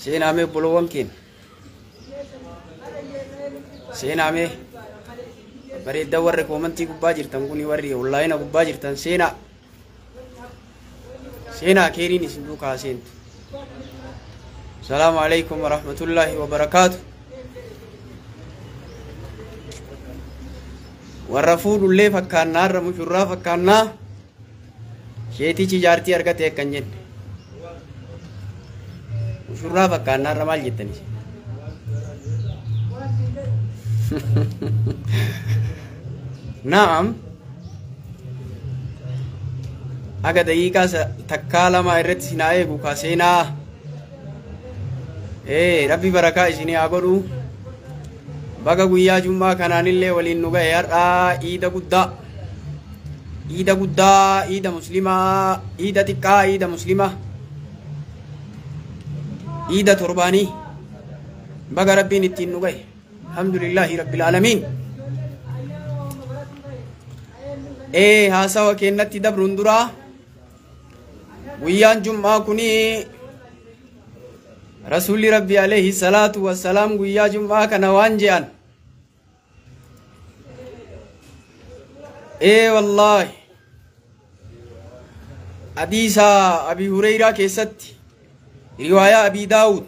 Seenaa mee obboloowwan keenya, seenaa mee. Bareeddaa warri koomantii gubbaa jirtan kuni, warri onlaayina gubbaa jirtan, seenaa, seenaa. Keeriin isin duukaa seentu. Salaamu alaikum warahmatullaahi wabarakaatu. Warra fuudhullee fakkaannaa, irra mushurraa fakkaannaa, sheetichi jaartii argate akkan jenne mushurraa fakkaannaa irra maal jettani? Naam, aga daqiiqaa takkaa lama irratti sinaa eegu ka seenaa. Ee, Rabbi barakaa isinii haa godhu. Baga guyyaa jummaa kanaanillee waliin nu ga'e. Har'aa iida guddaa, iida guddaa, iida muslimaa, iida xiqqaa, iida muslimaa, iida torbaanii baga Rabbiin ittiin nu ga'e. Alhamdulillaahi rabbil aalamiin. Ee, haasawa kennatti dabruun duraa, guyyaan jum'aa kuni, Rasuulli Rabbi alayhi salaatu wassalaam guyyaa jum'aa kana waan je'an, ee wallaahi, hadiisa Abi Hureyraa keessatti, riwaayaa Abi Daawud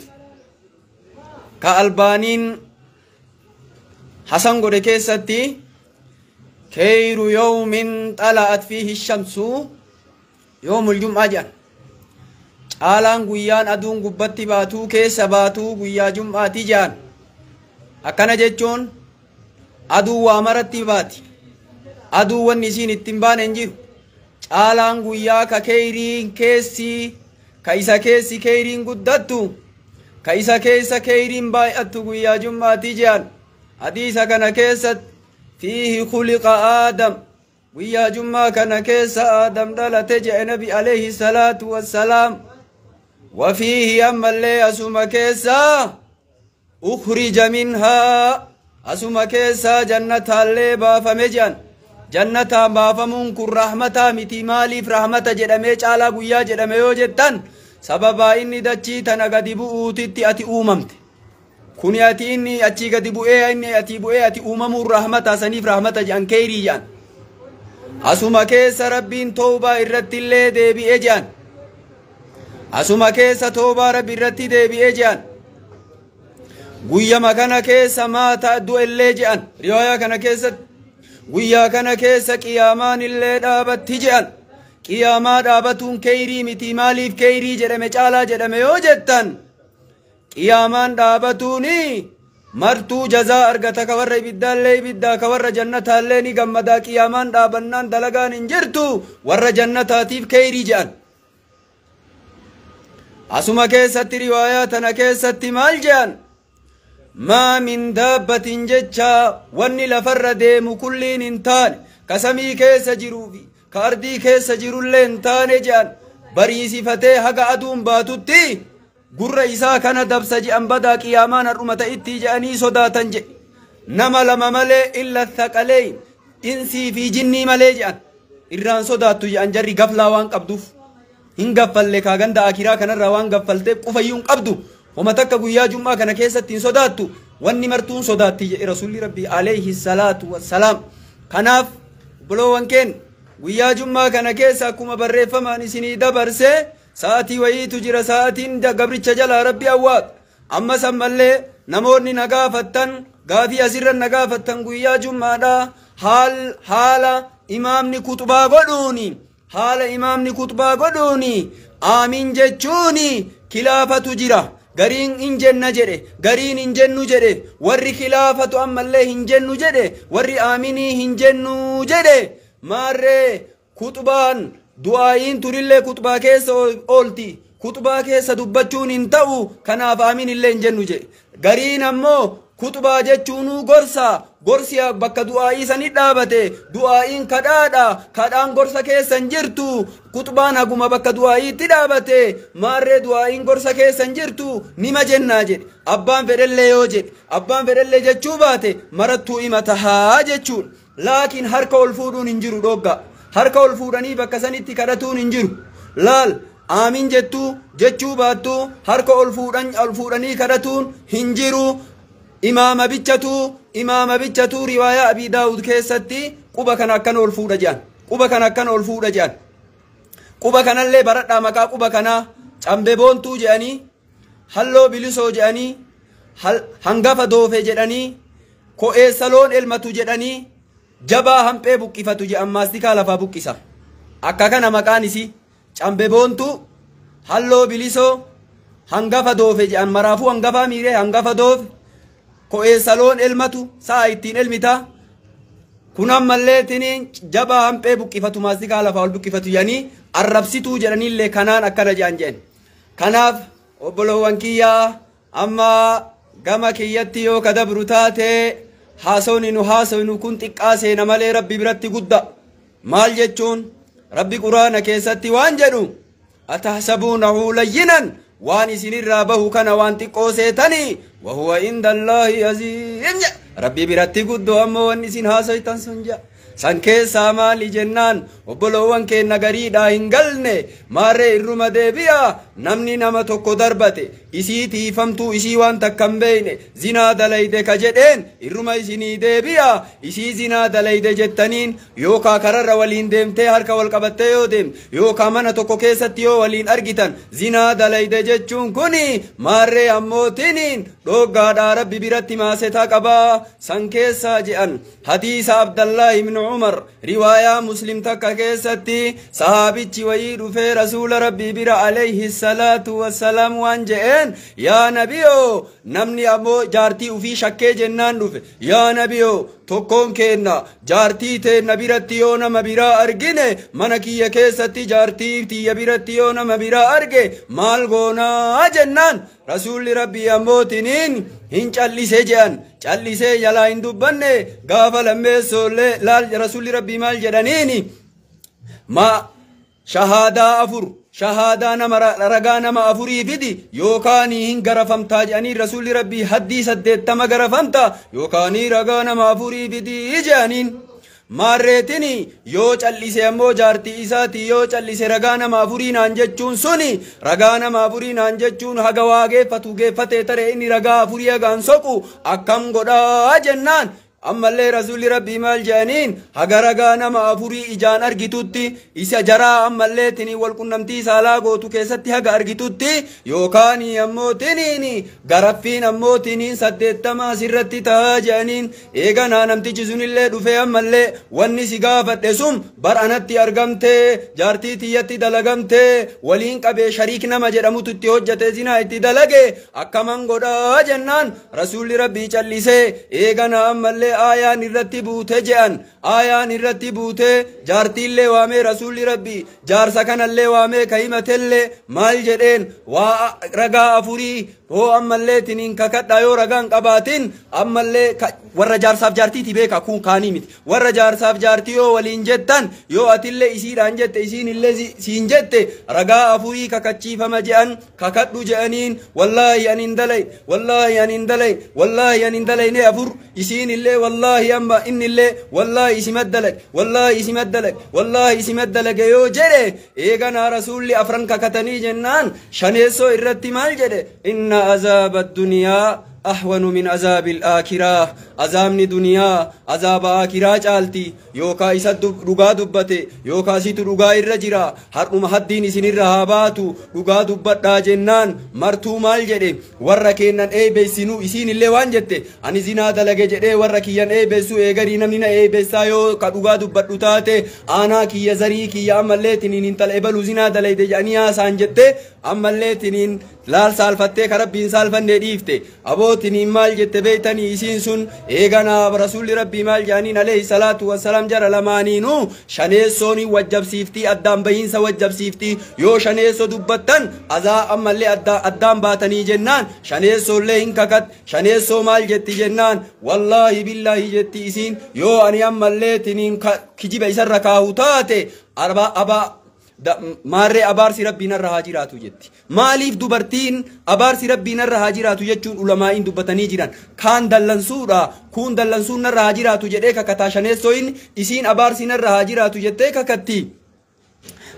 ka Albaaniin hasan godhe keessatti, khayru yawmin xala'at fiihi shamsu yawmul jum'aa jedhan. Caalaan guyyaan aduun gubbatti baatuu keessa baatuu guyyaa jum'aati jedhan. Akkana jechuun aduu waa maratti baati, aduu wanni isiin ittiin baane hin jiru. Caalaan guyyaa ka keeyriin keessi, ka isa keessi keeyriin guddattu, ka isa keessa keeyriin baay'attu guyyaa jum'aati jedhan. Hadiisa kana keessatti, fiihi khuliqa Aadam, guyyaa jummaa kana keessa Aadam dhalate jedhe Nabi alayhi salaatu wassalaam. Wafiihi, ammallee asuma keessa, ukhrija minhaa, asuma keessa jannataallee baafame jedhan. Jannataan baafamuun kun rahmataa miti? Maaliif rahmata jedhamee, caalaa guyyaa jedhame yoo jettan, sababaa inni dachii tana gadi bu'uutitti ati uumamte. Kuni ati inni achii gadi bu'ee, inni ati bu'ee ati uumamuun rahmata. Saniif rahmata jedhan, keeyrii jedhan. Asuma keessa Rabbiin toobaa irratti illee deebi'ee jedhan. Asuma keessa toobaa Rabbi irratti deebi'ee jedhan. Guyyama kana keessa maata du'e illee jedhan. Riwaayaa kana keessatti guyyaa kana keessa qiyaamaan illee dhaabatti jedhan. Qiyaamaa dhaabatuun keeyrii miti? Maaliif keeyrii jedhame, caalaa jedhame yoo jettan, qiyaamaan dhaabatuuni martuu jazaa argata. Ka warra ibiddaallee ibiddaa, ka warra jannataallee ni gammadaa. Qiyaamaan dhaabannaan dalagaan hin jirtu, warra jannataatiif keeyrii jedhan. Asuma keessatti riwaayaa tana keessatti maal jedhan? Maa min daabbatin jecha, wanni lafarra deemu kulliin hin taane, ka samii keessa jiruufi ka ardii keessa jirullee hin taane jedhan, bariisifatee haga aduun baatutti gurra isaa kana dabsa je'an. Badaa qiyaamaan har'uma ta'itti je'anii sodaatan jedhe. Nama lama malee, illa thaqaleyn, insii fi jinnii malee je'an. Irraan sodaattu je'an. Jarri gaflaa waan qabduuf hin gaffalle. Kaa ganda akiraa kanarraa waan gaffalteef qufayyuu hin qabdu. Homa takka guyyaa jum'aa kana keessatti hin sodaattu. Wanni martuun sodaatti jedhe Rasuulli Rabbii alayhi salaatu wassalaam. Kanaaf obboloowwan keen, guyyaa jum'aa kana keessa akkuma barreeffamaan isinii dabarse, sa'atii wayiitu jira, sa'atiin gabricha jalaa Rabbi awwaatu. Ammas ammallee namoonni na gaafattan, gaafii asirra na gaafattan, guyyaa jum'aadha haala imaamni kuxubaa godhuuni, haala imaamni kuxubaa godhuuni aamiin jechuuni kilaafatu jira. Gariin hin jenna jedhe, gariin hin jennu jedhe. Warri kilaafatu ammallee hin jennu jedhe, warri aaminii hin jennu jedhe. Maarree kuxubaan du'aa'iin turillee kuxubaa keessa oolti, kuxubaa keessa dubbachuun hin ta'u, kanaaf aamin illee hin jennu jedhe. Gariin ammoo Kutubaa jechuunuu gorsa. Gorsi bakka du'aa'ii sanii dhaabate. Du'aa'iin kadhaadha. Kadhaan gorsa keessan jirtu. Kutubaan haguma bakka du'aa'iitti dhaabate. Maarree du'aa'iin gorsa keessan jirtu nima jennaa jedhe. Abbaan fedhellee yoo jedhe. Abbaan fedhellee jechuu baate marattuu ima tahaa jechuudha. Laakiin harka ol fuudhuun hin jiru dhogga. Harka ol fuudhanii bakka sanitti kadhatuun hin jiru. Laal aamin jettuu jechuu baattuu harka ol fuudhanii kadhatuun hin jiru. Imaama bichatu riwaayaa Abi Daawud keessatti quba kana akkana ol fuudha jedhan. Quba kana akkana ol fuudha jedhan. Quba kanallee baradhaa maqaa quba kanaa cambe boontuu jedhanii, halloo bilisoo jedhanii, hangafa doofe jedhanii, ko'eessa loon elmatu jedhanii, jabaa hamphee buqqifatu jedhan maastikaa lafaa buqqisa. Akka kana maqaan isii cambe boontuu, halloo bilisoo, hangafa doofe jedhan. Maraafuu hangafaa miiree hangafa doofe. Ko'eessa loon elmatu sa'a ittiin elmitaa. Kun ammallee tiniin jabaa hamphee buqqifatu maastikaa lafaa ol buqqifatu jedhanii arrabsituu jedhaniillee kanaan akkana jedhan jedhan. Kanaaf obboloowwan kiyyaa amma gama kiyyatti yoo kadabru taate haasawni nu haasawnu kun xiqqaa seena malee rabbi biratti gudda. Maal jechuun rabbi quraana keessatti waan jedhu atahsabuunahu layyinan waan isinirraa bahu kana waan xiqqoo seetanii wahuwa inda Allaahi aziim jedha. Rabbi biratti guddoo ammoo wanni isin haasoytan sun jedha. San keessaa maali jennaan obboloowwan keenna gariidhaa hin galne maarree irruma deebi'a. Namni nama tokko darbate isii tiifamtuu isii waan takka hin beekne zinaa dalayde ka jedheen irruma isinii deebi'a. Isii zinaa dalayde jettaniin yookaa kararra waliin deemtee harka wal qabattee yoo deemte yookaa mana tokko keessatti yoo waliin argitan zinaa dalayde jechuun kuni maarree ammootiniin dhoggaadhaa rabbi biratti maasetaa qabaa. San keessaa je'an hadiisa Abdallaa ibn Umar riwaayaa Muslim takka keessatti sahaabichi wayii dhufee rasuula rabbii bira alayhi salaatu wassalaam waan je'een yaa nabiyoo namni ammoo jaartii ufii shakkee jennaan dhufe yaa nabiyoo tokkoon keenna jaartii teenna biratti yoo nama biraa argine mana kiyya keessatti jaartii tiyya biratti yoo nama biraa arge maal goonaa jennaan rasuulli rabbii ammootiniin hin callise je'an. Callisee jalaa hin dubbanne gaafa lammeessoollee laal rasuulli rabbii maal jedhaniini ma shahaadaa afur shahaadaa nama ragaa nama afurii fidi yookaan hin garafamtaa jedhanii rasuulli rabbii haddii 80 garafamta yookaan ragaa nama afurii fidi jedhaniin. Maarreetini yoo callise ammoo jaartii isaati yoo callise ragaa nama afurii naan jechuun suni ragaa nama afurii naan jechuun haga waa geeffatu geeffatee taree inni ragaa afurii hagaan soqu akkam godhaa jennaan. Ammallee rasuulli rabbii maal jedhaniin haga ragaa nama afurii ijaan argitutti isa jaraa ammallee tinii walqunnamtii saalaa gootu keessatti haga argitutti yookaan ammoo tiniin garaffiin ammoo tiniin 80 asirratti ta'a jedhaniin. Eeganaa namtichi sunillee dhufee ammallee wanni si gaafadhe sun bar anatti argamtee jaartii tiyyatti dalagamtee waliin qabee shariik nama jedhamutu itti hojjate zinaa itti dalage akkaman godhaa jennaan rasuulli rabbii callisee eeganaa ammallee aayaan irratti buute je'an. Aayaan irratti buute jaartiillee waamee rasuulli rabbii jaarsa kanallee waamee ka himatellee maal jedheen waa ragaa afurii hoo ammallee tiniin kakadha yoo ragaan qabaatin ammallee warra jaarsaaf jaartiiti beeka kun kaanii miti warra jaarsaaf jaartii yoo waliin jettan yoo atillee isiidhaan jette isiin illee siin jette ragaa afurii kakachiifama je'an kakadhu je'aniin wallaahi ani hin dalay wallaahi ani hin dalay wallaahi ani hin dalayne afur isiin illee wallaahi amma inni illee wallaahi isimat dalag wallaahi isimat dalag wallaahi isimat dalage yoo jedhe eeganaa rasuulli afran kakatanii jennaan shaneessoo irratti maal jedhe inna azaaba addunyaa ahwanu min azaabi al-aakiraa azaabni duniyaa azaaba aakiraa caalti yookaa isa dhugaa dubbate yookaa situ dhugaa irra jira har'uma haddiin isinirra haa baatu dhugaa dubbadhaa jennaan martuu maal jedhe warra keennan eebeessinuu isiin illee waan jette ani zinaa dalage jedhee warra kiyyan eebeessuu eegarii namni na eebeessaa yoo ka dhugaa dubbadhu taate aanaa kiyya zarii kiyya ammallee tiniin intala ebaluu zinaa dalayde jedhanii haasaan jette ammallee tiniin laal saalfattee ka rabbiin saalfannee dhiifte aboo Ammootiniin maal jette beeytanii isiin sun eeganaa rasuulli rabbii maal jedhaniin alayhi salaatu wassalaam jara lamaaniinuu shaneessoon wajjabsiiftii addaan bahiinsa wajjabsiiftii yoo shaneessoo dubbattan azaa ammallee addaan baatanii jennaan shaneessoollee hin kakat shaneessoo maal jetti jennaan wallaahi billaahi jetti isiin yoo ani ammallee tiniin kijiba isarra kaahu taate abaa maarree abaarsi rabbiin irra haa jiraatu jetti. Maaliif dubartiin abaarsi rabbiin irra haa jiraatu jechuun ulamaa'iin dubbatanii jiran kaan dallansuudha kun dallansuun narra haa jiraatu jedhee kakataa shaneessooyin isiin abaarsi narra haa jiraatu jettee kakatti.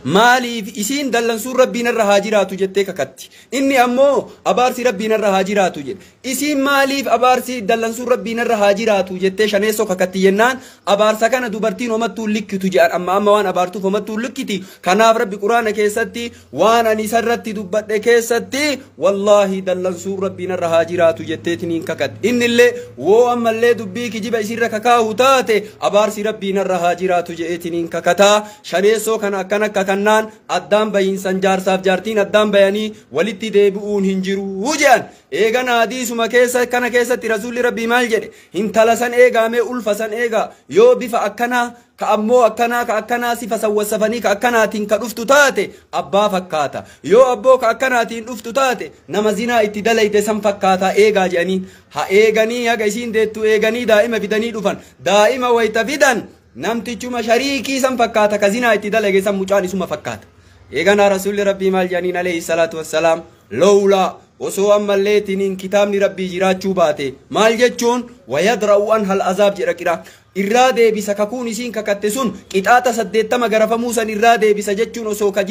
Maaliif isiin dallansuun rabbiin irra haa jiraatu jettee kakatti. Inni ammoo abaarsi rabbiin irra haa jiraatu jedhe. Isiin maaliif abaarsi dallansuun rabbiin irra haa jiraatu jettee shaneessoo kakatti jennaan abaarsa kana dubartiin homattuu likkitu jedhan amma waan abaartuuf homattuu likkiti. Kanaaf rabbi quraana keessatti waan ani isarratti dubbadhe keessatti wallaahi dallansuun rabbiin irra haa jiraatu jetteetiniin kakatti. Innillee woo ammallee dubbii kijiba isirra kakaahu taate abaarsi rabbiin irra haa jiraatu jedheetiniin kakataa. Shaneessoo kana akkana kakannaan addaan bahiinsan jaarsaaf jaartiin addaan bayanii walitti deebi'uun hin jiru jedhan. Eegana hadiisuma keessa kana keessatti rasuulli rabbii maal jedhe hintala san eegaamee ulfa san eegaa yoo bifa akkanaa ka ammoo akkanaa ka akkanaa sifa sawwasafanii ka akkanaatiin ka dhuftu taate abbaa fakkaata yoo abboo ka akkanaatiin dhuftu taate nama zinaa itti dalayte san fakkaata eegaa jedhanii ha eeganii haga isiin deettu eeganii daa'ima fidanii dhufan daa'ima wayta fidan namtichuma shariikii san fakkaata ka zinaa itti dalage san mucaan isuma fakkaata. Eeganaa rasuulli rabbii maal jedhaniin alayhi salaatu wassalaam lowlaa osoo ammallee tiniin kitaabni rabbii jiraachuu baate maal jechuun wayadra'u anhal azaab jedha qira irraa deebisa kakuun isiin kakatte sun qixaaxa 80 garafamuu san irraa deebisa jechuun osoo ka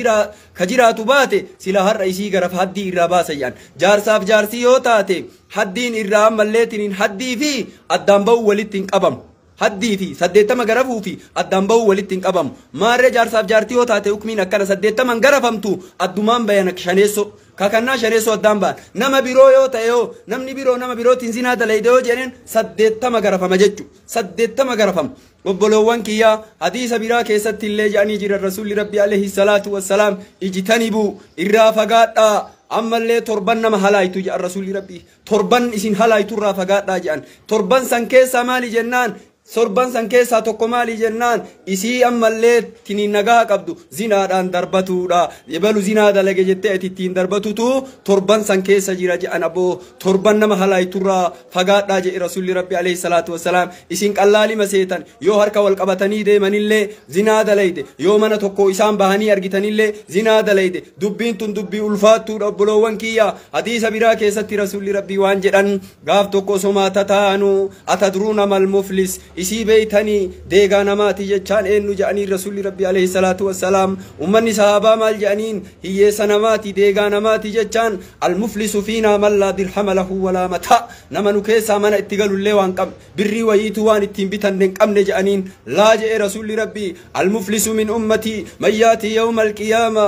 jiraatu baate sila har'a isii garafa haddii irraa baasa jedhan. Jaarsaaf jaarsii yoo taate haddiin irraa ammallee tiniin haddii fi addaan ba'uu walitti hin qabamu. Haddii fi 80 garafuu fi addaan ba'uu walitti hin qabamu. Maarree jaarsaaf jaartii yoo taate hukmiin akkana 80 garafamtu addumaan bayan shaneessoo kakannaa shaneessoo addaan ba'an. Nama biroo yoo ta'e yoo namni biroo nama birootiin zinaa dalayde yoo jedheen 80 garafama jechuudha. 80 garafama. Obboloowwan kiyyaa hadiisa biraa keessatti illee jedhanii jiran rasuulli rabbii alayhi salaatu wassalaam ijtanibuu irraa fagaadhaa. Ammallee torban nama halaayitu jedhan rasuulli rabbii torban isin halaayitu irraa fagaadhaa jedhan. Torban san keessaa maali jennaan sorban san keessaa tokko maali jennaan isii ammallee tiniin nagaa qabdu zinaadhaan darbatuudha. Ebalu zinaa dalage jettee ati ittiin darbatutu torban san keessa jira jedhan aboo torban nama halaayiturraa fagaadhaa jedhe rasuulli rabbi alayhi salaatu wassalaam. Isin qallaalima seetan yoo harka wal qabatanii deemanillee zinaa dalayde yoo mana tokko isaan bahanii argitanillee zinaa dalayde dubbiin tun dubbii ulfaattuudha obboloowwan kiyya. Hadiisa biraa keessatti rasuulli rabbii waan jedhan gaaf tokko osoma tataanu atadruuna mal muflis isii beeytanii deegaa namaati jechaan eenyu jedhanii rasuulli rabbi alayhi salaatu wassalaam. Ummanni sahaabaa maal jedhaniin hiyyeessa namaati deegaa namaati jechaan almuflisu fiinaa man laa dirhama lahu walaa mataa nama nu keessaa mana itti galullee waan qabne birrii wayiitu waan ittiin bitanne hin qabne jedhaniin laa jedhe rasuulli rabbii almuflisu min ummatii man yaatii yawma alqiyaama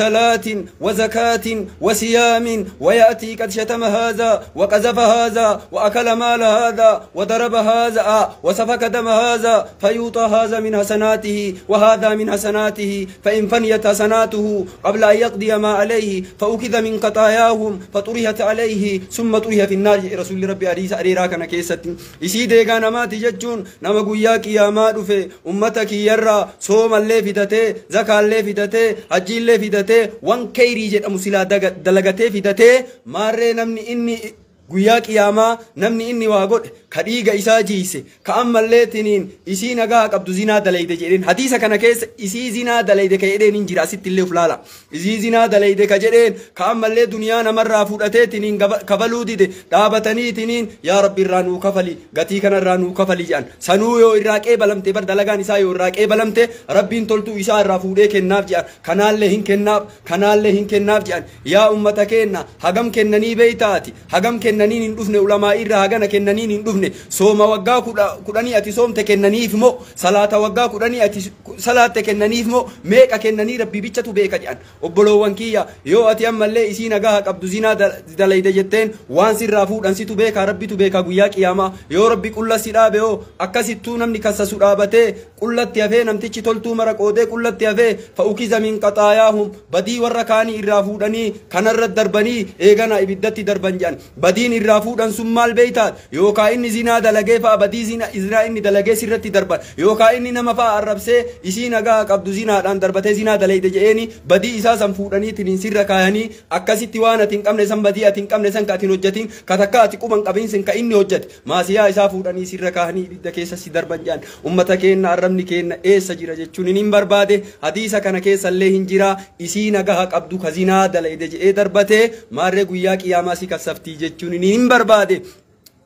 bisalaatin wa zakaatin wa siyaamin wa yaatii qad shatama haadha wa qazafa haadha wa akala maala haadha wa daraba haadha wa safaka دم هذا فيوطى هذا من حسناته وهذا من حسناته فإن فنيت حسناته قبل أن يقضي ما عليه فأخذ من قطاياهم فطرحت عليه ثم طرح في النار. رسول ربي حديث أريرا كان كيست إسي ديغا نماتي جتون نما قويا قياما دفه أمتك يرى صوم اللي فدته زكاة اللي فدته حج اللي فدته وان كيري جت أمسلا دلغته فدته ماري نمني إني guyyaa qiyaamaa namni inni waa godhe ka dhiiga isaa jiise ka ammallee tiniin isii nagaa qabdu zinaa dalayde jedheen hadiisa kana keessa isii zinaa dalayde ka jedheen hin jira asitti illee uf laala isii zinaa dalayde ka jedheen ka ammallee duniyaa namarraa fudhatee tiniin kafaluu dide dhaabatanii tiniin yaa rabbi irraa nuu kafali gatii kanarraa nuu kafali jedhan sanuu yoo irraa qeebalamte bar dalagaan isaa yoo irraa qeebalamte rabbiin toltuu isaa irraa fuudhee kennaaf jedhan kanaallee hin kennaaf kanaallee hin kennaaf jedhan yaa ummata keenna hagam kennanii beeytaati hagam kennaniin hin dhufne ulamaa irraa hagana kennaniin hin dhufne sooma waggaa 10 ati soomte kennaniif moo salaata waggaa 10 ati salaatte kennaniif moo meeqa kennanii rabbi bichatu beeka jedhan obboloowwan kiyya yoo ati ammallee isii nagaa qabdu zinaa dalayde jetteen waan sirraa fuudhan situ beeka rabbitu beeka guyyaa qiyaamaa yoo rabbi qulla si dhaabe hoo akkasittuu namni kassasu dhaabatee Qullatti hafee namtichi toltuu mara qoodee qullatti hafee fa'ukiza min qaxaayaahum badii warra kaanii irraa fuudhanii kanarra darbanii eegana ibiddatti darban jedhan. Badiin irraa fuudhan sun maal beeytaat? Yookaa inni zinaa dalagee fa'a badii zinaa inni dalagee sirratti darban, yookaa inni nama fa'a arrabsee isii nagaa qabdu zinaadhaan darbatee zinaa dalayde je'eeni badii isaa san fuudhaniitiin sirra kaayanii akkasitti waan ati hin qabne san badii ati hin qabne san ka ati hin hojjetin ka takka ati quban qabin sin ka inni hojjete maasiyaa isaa fuudhanii sirra kaahanii ibidda keessa si darban jedhan. Ummata keenna arrabni keenna eessa jira jechuun hin barbaade. Hadiisa kana keessa illee hin jira isii nagaha qabdu ka zinaa dalayde je'ee darbate maarree guyyaa qiyaamaa si kassaftii jechuun hin barbaade.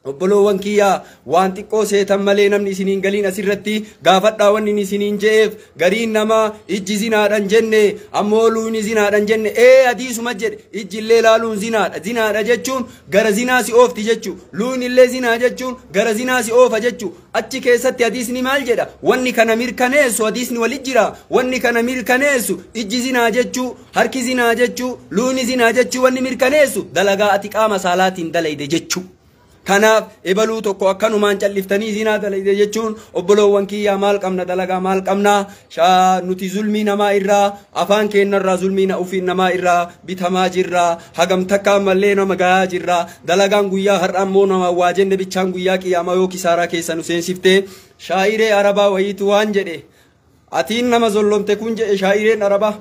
Obboloowwan kiyyaa waan xiqqoo seetan malee namni isiniin galiin asirratti gaafadhaa wanni inni isiniin je'eef gariin namaa ijji zinaadhan jenne ammoo luuni zinaadhan jenne hadiisuma jedhe ijji illee laaluun zinaadha. Zinaadha jechuun gara zinaa si oofti jechuu, luuni illee zinaa jechuun gara zinaa si oofa jechuu. Achi keessatti hadiisni maal jedha? Wanni kana mirkaneessu hadiisni walit jira. Wanni kana mirkaneessu ijji zinaa jechuu, harki zinaa jechuu, luuni zinaa jechuu wanni mirkaneessu dalagaa ati qaama saalaatiin dalayde jechuu. Kanaaf ebaluu tokko akkanumaan calliftanii zinaa dalayde jechuun obboloowwan kiyyaa maal qabna dalagaa maal qabna? Nuti zulmii namaa irraa afaan keenyarraa zulmii ofii namaa irraa bitamaa jirra. Hagam takka ammallee nama gahaa jirra. Dalagaan guyyaa har'a ammoo nama waa jenne bichaan guyyaa qiyaamaa yoo kisaaraa keessa nu seensifte. Shaa'iree arabaa wayiitu waan jedhe atiin nama zollomte kun jedhe shaa'ireen arabaa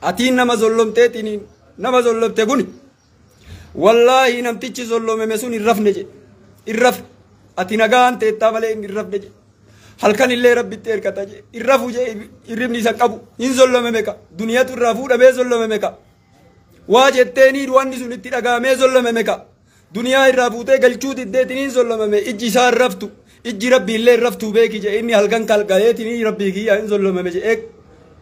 atiin nama zollomteetiin nama zollomte kun wallaahi namtichi zollomeme sun hin rafne jedhe hin rafne ati nagaan teettaa malee hin rafne jedhe halkan illee rabbitti erkata jedhe hin rafu jedhe hirribni isa qabu hin zollomeme ka duniyatu irraa fuudhamee zollomeme ka waa jetteeni wanni sun itti dhagaamee zollomeme ka duniyaa irraa fuutee galchuu diddeetiin hin zollomeme ijji isaa hin raftu ijji rabbi illee hin raftuu beeki jedhe inni halkan kalqaleetiin rabbii kiyyaa hin zollomeme jedhe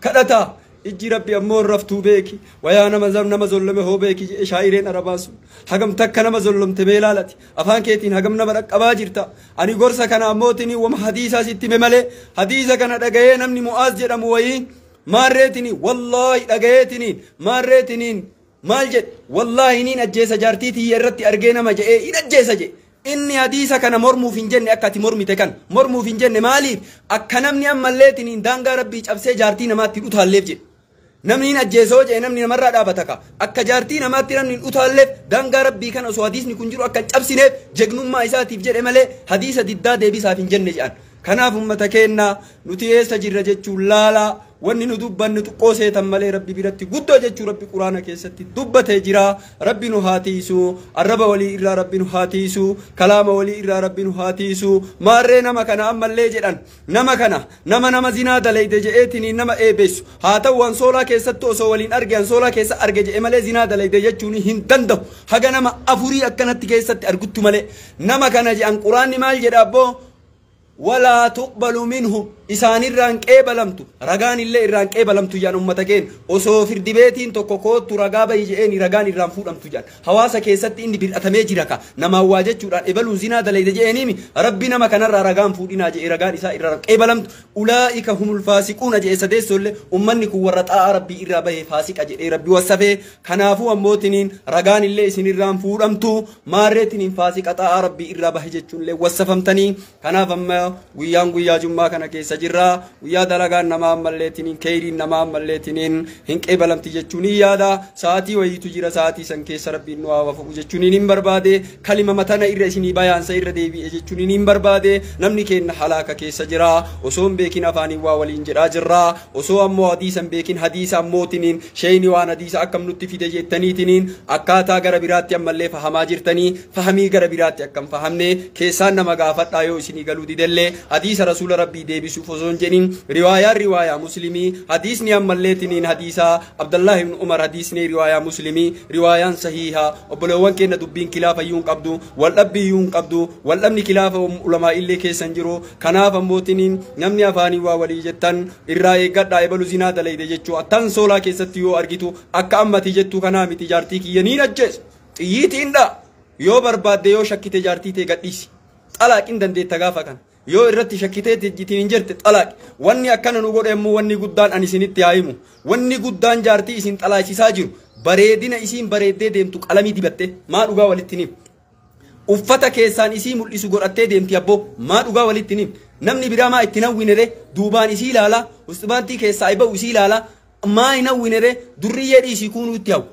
kadhataa ijji rabbi ammoo hin raftuu beeki wayaa nama zollome hoo beeki jedhe shaa'ireen arabaa sun hagam takka nama zollomte mee laalati afaan keetiin hagam nama dhaqqabaa jirta. Ani gorsa kana ammootiin wama hadiisaa sitti hime malee hadiisa kana dhagayee namni Mu'aaz jedhamu wayii maarreetini wallaahi dhagayeetiniin maarreetiniin maal jedhe wallaahi niin ajjeesa jaartii tiyya irratti argee nama jedhee hin ajjeesa jedhe. Inni hadiisa kana mormuuf hin jenne akka ati mormite kan mormuuf hin jenne maaliif akka namni ammalleetiniin daangaa rabbii cabsee jaartii namaatti dhutaalleef jedhe. Namni hin ajjeesoo jedhe namni namarraa dhaabata ka akka jaartii namaatti namni hin utaalleef daangaa rabbii kana osoo hadiisni kun jiru akka hin cabsineef jegnummaa isaatiif jedhe malee hadiisa diddaa deebisaaf hin jenne jedhan. Kanaaf ummata keenna nuti eessa jirra jechuun laalaa wanni nu dubbannu xiqqoo seetan malee rabbi biratti guddoo jechuu rabbi quraana keessatti dubbatee jira. Rabbi nu haa tiisu, arraba walii irraa rabbi nu haa tiisu, kalaama walii irraa rabbi nu haa tiisu. Maarree nama kana ammallee jedhan nama kana nama zinaa dalayde je'eetiniin nama eebeessu haa ta'u ansoolaa keessatti osoo waliin arge ansoolaa keessa arge je'e malee zinaa dalayde jechuun hin danda'u. Haga nama afurii akkanatti keessatti arguttu malee nama kana je'an quraanni maal jedha abboo? Walaa tuqbalu minhu isaan irraan qeebalamtu ragaan illee irraan qeebalamtu jedhan ummata keenya osoo firdi beetiin tokko koottu ragaa bahi je'eeni ragaan irraan fuudhamtu jedhan. Hawaasa keessatti inni bir'atamee jira ka namaan waa jechuudhaan ebaluun zinaa dalayde je'eeniimi rabbi nama kanarraa ragaan fuudhinaa je'e ragaan isaa irraa qeebalamtu. Ulaa'ika humul faasiquuna je'e sadeessollee ummanni kun warra xaa'aa rabbii irraa bahee faasiqa jedhee rabbi wassafee. Kanaafuu ammootiniin ragaan illee isin irraan fuudhamtu maarreetiniin faasiqa xaa'aa rabbii irraa bahe jechuun illee wassafamtanii. Kanaaf amma guyyaan guyyaa jummaa kana keessa jirra guyyaa dalagaan namaa ammalleetiniin keeyriin namaa ammalleetiniin hin qeebalamti jechuun hin yaada. Sa'aatii wayiitu jira sa'aatii san keessa rabbiin nu haa wafaku jechuun hin barbaade. Kalima matana irra isinii bayaansa irra deebi'e jechuun hin barbaade. Namni keenya halaaka keessa jira osoo hin beekin afaaniin waa waliin jedhaa jirra osoo ammoo hadiisa hin beekin hadiisa ammootiniin sheeyni waan hadiisa akkam nutti fide jettaniitiniin akkaataa gara biraatti ammallee fahamaa jirtanii fahamii gara biraatti akkam fahamne keessaan nama gaafadhaa yoo isinii galuu didellee hadiisa rasuula rabbii deebisuuf osoo hin jedhin riwaayaan riwaayaa muslimii hadiisni ammalleetiniin hadiisa Abdallah ibn Umar hadiisni riwaayaa muslimii riwaayaan sahiiha. Obboleewwan keenya dubbiin kilaafayyuu hin qabdu waldhabbiyyuu hin qabdu waldhabni kilaafa ulamaa illee keessa hin jiru. Kanaaf ammootiniin namni afaanii waa walii jettan irraa eeggadhaa ebalu zinaa dalayde jechuu attan soolaa keessatti yoo argitu akka ammati jettu kanaa miti jaartii kiyya niin ajjeesu xiyyiitiin dha yoo barbaadde yoo shakkite jaartii tee gadhiisi xalaaqin dandeetta gaafa kana yoo irratti shakkitee ittiin hin jirte xalaaqi. Wanni akkana nu godhe immoo wanni guddaan ani isinitti haa himu wanni guddaan jaartii isin xalaaqsisaa jiru bareedina isiin bareeddee deemtu qalamii dibatte maa dhugaa walitti nim uffata keessaan isii mul'isu godhattee deemti abboo maa dhugaa walitti nim Namni biraa maa itti nawwinere duubaan isii ilaala usbaantii keessaa iba'u isii ilaala maa hin hawwinere durriyyee dhiisii kuunuu itti hawwu.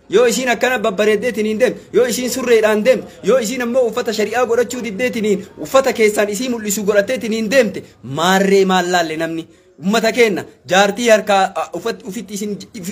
Yoo isiin akkana babbareeddeetiniin deemte, yoo isiin surreedhaan deemte, yoo isiin ammoo uffata shari'aa godhachuu diddeetiniin uffata keessaan isii mul'isu godhatteetiniin deemte, maarree maal laalle namni? Ummata keenna jaartii harkaa ufitti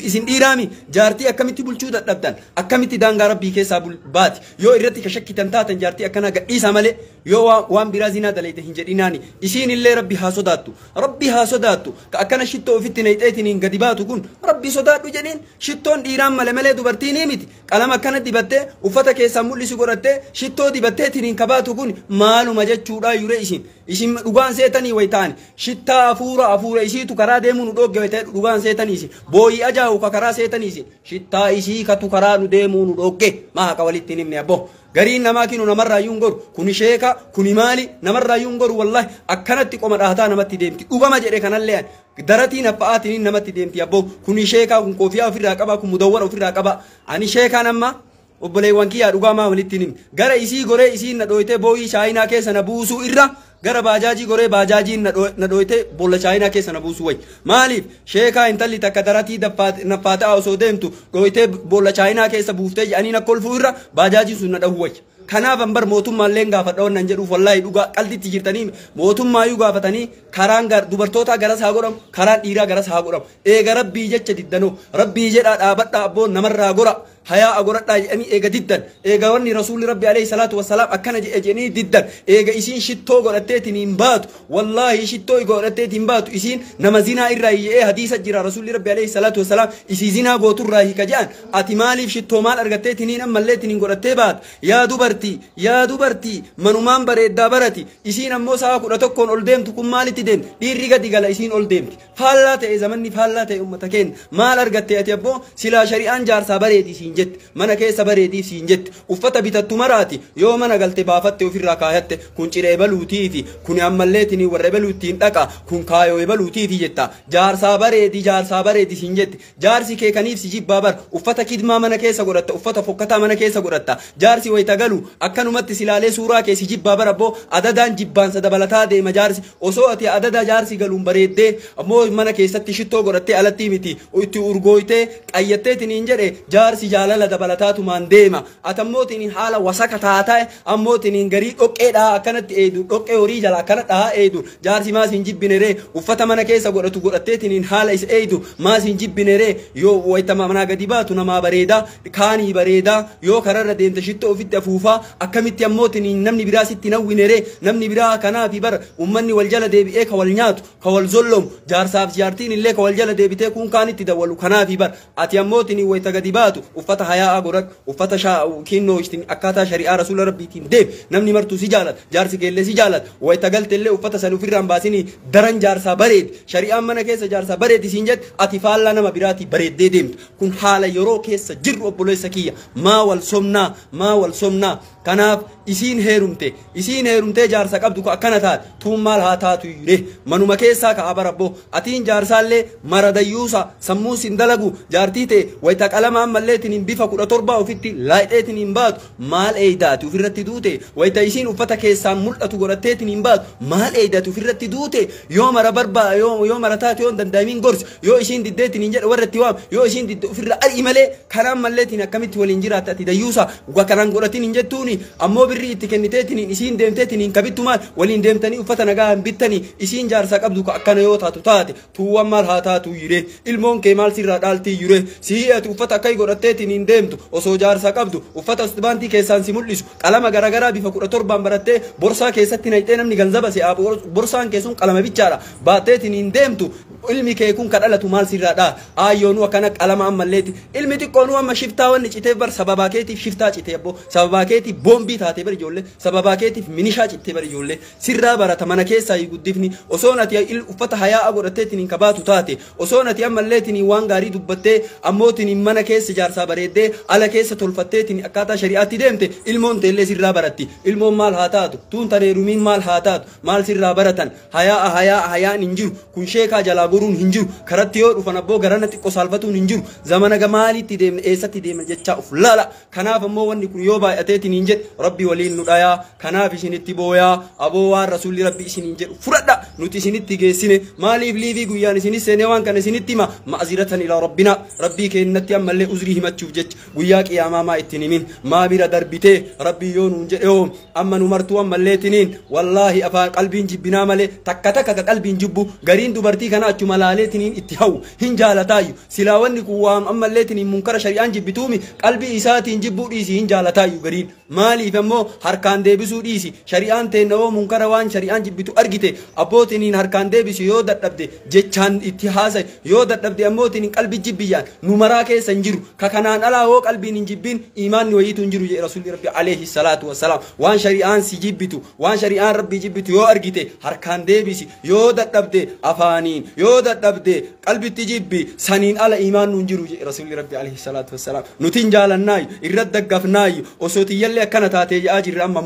isin dhiiraami jaartii akkamitti bulchuu dadhabdan, akkamitti daangaa rabbii keessaa baati? Yoo irratti ka shakkitan taatan jaartii akkanaa gadhiisa malee yoo waan biraa zinaa dalayte hin jedhinaani. Isiin illee rabbi haa sodaattu, rabbi haa sodaattu. Ka akkana shittoo ofitti nayxeetiniin gadi baatu kun rabbi sodaadhu jedhiin. Shittoon dhiiraan male malee dubartiin miti. Qalama akkana dibattee uffata keessaa mul'isu godhattee shittoo dibatteetiniin ka baatu kun maaluma jechuudha yure isin? Isin dhugaan seetanii way ta'ani shittaa hafuura hafuura isiitu karaa deemuu nu dhoogge way ta'e dhugaan seetanii isin booyii ajaa'u ka karaa seetanii isin shittaa isii katu karaa nu deemuu nu dhoogge. Maa haqa walitti hin himne abbo? Gariin namaa kinu namarraa iyyuu hin goru. Kuni sheeka kuni maali namarraa iyyuu hin goru. Wallahi akkanatti qoma dhahataa namatti deemti. Dhugama jedhe kanallee ani daratii naffa'aatiin namatti deemti abbo. Kuni sheekaa, kun koofiyaa ofirraa qaba, kun mudawwara ofirraa qaba. Ani sheekaan amma obboleewwan kiyyaa dhugaa maa walitti hin himne? Gara isii goree isiin na dhooytee booyii shaayinaa keessa na buusuu irra gara baajaajii goree baajaajiin na dhooytee boolla shaayinaa keessa na buusuu wayi. Maaliif sheekaa intalli takka daratii naffaataa osoo deemtu dhooytee boolla shaayinaa keessa buuftee jedhanii na kolfuu irra baajaajiin sun na dhahuu wayi. Kanaaf an bar mootummaallee gaafadha wannan jedhuuf wallaahi dhugaa qalditti jirtanii mootummaayyuu gaafatanii karaan dubartootaa garas haa godhamu, karaan dhiiraa garas haa godhamu. Eega rabbii jecha diddanoo rabbii jedhaa dhaabadhaa abboon namarraa gora hayaa godhadhaa jedhanii eega diddan, eega wanni rasuulli rabbi alayhi salaatu wassalaam akkana jedhe jedhanii diddan, eega isiin shittoo godhatteetiin hin baatu, wallaahi shittoo godhatteetiin hin baatu isiin nama zinaa irraa jedhee hadiisa jira rasuulli rabbi alayhi salaatu wassalaam isii zinaa gooturraa hiika jedhan. Ati maaliif shittoo maal argatteetiin ammalleetiin godhattee baata? Yaa dubartii, yaa dubartii, manumaan bareeddaa barati. Isiin ammoo sa'a 11 ol deemtu kun maalitti deemti? Dhiirri gadi gala, isiin ol deemti. Faallaa ta'e zamanni, faallaa ta'e ummata keenya. Maal argatte ati abboo? Silaa shari'aan jaarsaa bareedii siin jette, mana keessa bareedii siin jette. Uffata bitattu maraati yoo mana galte baafatte ofirraa kaayatte, kun cidha ebaluutiifi, kun ammalleetiin warra ebaluuttiin dhaqa, kun kaayoo ebaluutiifi jetta. Jaarsaa bareedii, jaarsaa bareedii siin jette. Jaarsi kee kaniif si jibbaa bar uffata kidmaa mana keessa godhatta, uffata fokkataa mana keessa godhatta. Jaarsi wayita galu akkanumatti silaalee suuraa kee si jibbaa bar abboo. Adadaan jibbaansa dabalataa deema jaarsi. Osoo ati adada jaarsi galuun bareeddee ammoo mana keessatti shittoo godhattee alatti miti itti urgooytee qayyatteetiin jedhe jaarsi jaalala dabalataatumaan deema. Ati ammootiin haala wasaka taataa ammootiin garii dhoqqeedhaa akkanatti eedu, dhoqqee horii jala akkana dhahaa eedu, jaarsi maas hin jibbine ree? Uffata mana keessa godhatu godhatteetiin haala isa eedu maas hin jibbine ree? Yoo wayita manaa gadi baatu namaa bareedaa kaanii bareedaa, yoo kararra deemte shittoo ofitti afuufaa, akkamitti ammootiin namni biraa sitti nawwine ree? Namni biraa kanaafi bara ummanni wal jala deebi'ee ka wal nyaatu, ka wal zollomu, jaarsaaf jaartiin illee ka wal jala deebitee kun kaanitti dawwalu kanaafi bar. Ati ammootiin wayita gadi baatu uffata hayaa'aa godhadhu, uffata kinnoo akkaataa shari'aa rasuula rabbiitiin deem. Namni martuu si jaalata, jaarsi keellee si jaalata. Wayita galte illee uffata san ofirraan baasinii daran jaarsaa bareedi. Shari'aan mana keessa jaarsaa bareedi siin jette, ati faallaa nama biraatii bareeddee deemtu. Kun haala yeroo keessa jirru obboleessa kiyya. Maa wal somnaa? Maa wal somnaa? Kanaaf isiin heerumte, isiin heerumtee jaarsa qabdu ka akkana taate tuun maal haa taatu yure? Manuma keessaa ka'a barabboo. Atiin jaarsaallee maradayyuusa sammuu sin dalagu. Jaartii ta'e wayita qalama ammalleetiin bifa 17 ofitti laayixeetiin hin baatu maal eeydaati ofirratti duute? Wayita isiin uffata keessaan mul'atu godhatteetiin hin baatu maal eeydaati ofirratti duute? Yoo mara barbaa yoo mara taate, yoo hin danda'amiin gorsi, yoo isiin diddeetiin hin jedhe warra itti waam, yoo isiin didde ofirra ari'i malee kanaan malleetiin akkamitti waliin jiraatte? Ati dayyuusa kanaan godhatiin hin jettuuni. Ammoo birrii itti kenniteetiin isiin deemteetiin hin kabittu, maal waliin deemtanii uffata nagaa hin bittanii? Isiin jaarsa qabdu ka akkana yoo taatu taate tuuwwan maal haa taatu yire? Ilmoon kee maal sirraa dhaaltii yire? Sii ati uffata akkai godhatteetiin hin deemtu osoo jaarsa qabdu, uffata baantii keessaan si mul'isu, qalama garagaraa bifa 17 barattee borsaa keessatti naqxee namni ganzaba si'aa borsaan kee sun qalama bichaadha baatteetiin hin deemtu, ilmi kee kun ka dhalatu maal sirraa dhaa? Aayyoonuu akkana qalama ammalleeti ilmi xiqqoonuu amma shiftaa wanni citee bar sababaa keetiif shiftaa citee abbo. Sababaa keetiif boombii taatee bar ijoollee, sababaa keetiif minishaa cittee bar ijoollee sirraa barata. Mana keessaa guddifni osoon ati uffata hayaa godhatteetiin hin kabaatu taate, osoon ati ammalleetiin waan gaarii dubbattee ammootiin mana keessa jaarsaa bareeddee ala keessa tolfatteetiin akkaataa shari'aatti deemte, ilmoon teellee sirraa baratti. Ilmoon maal haa taatu? Tuun tareerumiin maal haa taatu? Maal sirraa baratan? Hayaa hayaa hayaan hin jiru. Kun sheekaa jalaa goruun hin jiru. Karatti yoo dhufan abboo garana xiqqoo saalfatuun hin jiru. Zamana maalitti deemne, eessatti deemne jechaa uf laala. Kanaaf ammoo wanni kun yoo baay'ateetiin hin jedhe. jedhe Rabbi waliin nu dhayaa kanaaf isinitti booyaa aboo waan rasuulli Rabbi isiniin jedhu fudhadha nuti isinitti geessine maaliif liivii guyyaan isinis seenee waan kana isinitti hima ma'aziratan ilaa rabbina Rabbii keennatti ammallee uzrii himachuuf jecha guyyaa qiyaamaa maa ittiin himin maa bira darbitee Rabbii yoo nuun jedhe hoo amma nu martuu ammallee tiniin wallaahi afaan qalbiin jibbinaa malee takka takka ka qalbiin jibbu gariin dubartii kana achuma laalee tiniin itti hawwu hin jaalataayyu silaa wanni kun waam ammallee tiniin munkara shari'aan jibbituumi qalbii isaatiin jibbuu dhiisi hin jaalataayyu gariin maaliif ammoo harkaan deebisuu dhiisi shari'aan teennawoo munkara waan shari'aan jibbitu argite abbootiniin harkaan deebisu yoo dadhabde jechaan itti haasa'e yoo dadhabde ammootiniin qalbii jibbiyyaan nu maraa keessa hin jiru ka kanaan alaa hoo qalbiin hin jibbiin imaanni wayiitu hin jiru jedhe rasuulli Rabbi alayhi salaatu wassalaam waan shari'aan si jibbitu waan shari'aan Rabbii jibbitu yoo argite harkaan deebisi yoo dadhabde afaaniin yoo dadhabde qalbitti jibbi saniin ala imaannu hin jiru jedhe rasuulli Rabbi alayhi salaatu wassalaam nuti hin jaalannaayu irra daggafnaayu osoo tiyyallee akkana taatee jedhaa jirra amma.